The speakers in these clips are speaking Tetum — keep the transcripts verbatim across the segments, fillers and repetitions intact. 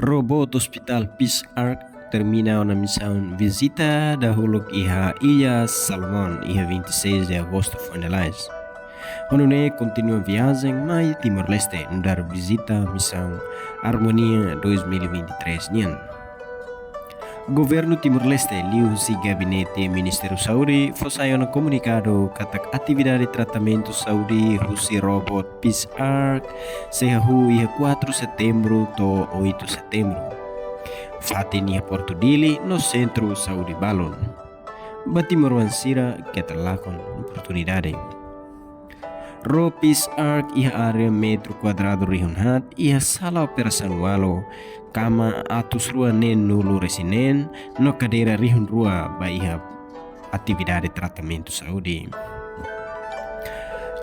Robot Hospital Peace Ark termina ona misaun vizita dahuluk iha Illa Salomon iha vinte e seis de agosto foin lalais. Ho nune'e kontinua viajen mai Timor-Leste nu'udar vizita misaun Armonia dois mil e vinte e três nian. Governu Timor-Leste liuhusi Gabinete Ministériu Saúde fó sai ona komunikadu katak atividade tratamentu saúde husi robot Peace Ark sei hahú iha quatro setembru to'o oito setembru. Fatin iha Portu Dili no sentru saúde balun. Ba timoroan sira keta lakon oportunidade. Robot Peace Ark iha área metru kuadradu rihun haat iha sala operasaun ualu, kama atus rua neen-nulu resin neen no kadeira rihun rua ba iha atividade tratamentu saúde.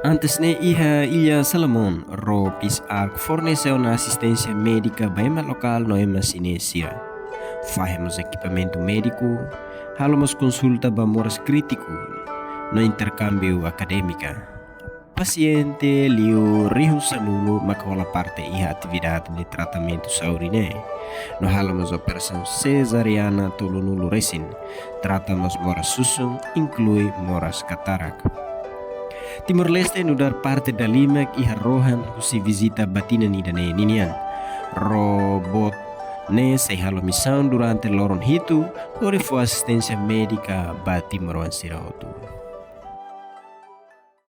Antes ne'e iha Illa Salomon, robot Peace Ark fornese ona asisténsia médika ba ema lokál no ema sine sira. Fahe mós ekipamentu médiku, halo mós konsulta ba moras krítiku no interkámbiu akadémika. Pasiente liu rihun sanulu maka hola parte iha atividade de tratamentu saúde ne'e. No halo mós operasaun sezariana tolunulu resin, trata mós moras susun, inklui moras katarak. Timor-Leste nu'udar parte dalimak iha rohan husi vizita ba tinan ida-ne'e ninian. Robot ne'e sei halo misaun durante loron hitu, hodi fó asisténsia médika ba timoroan sira hotu.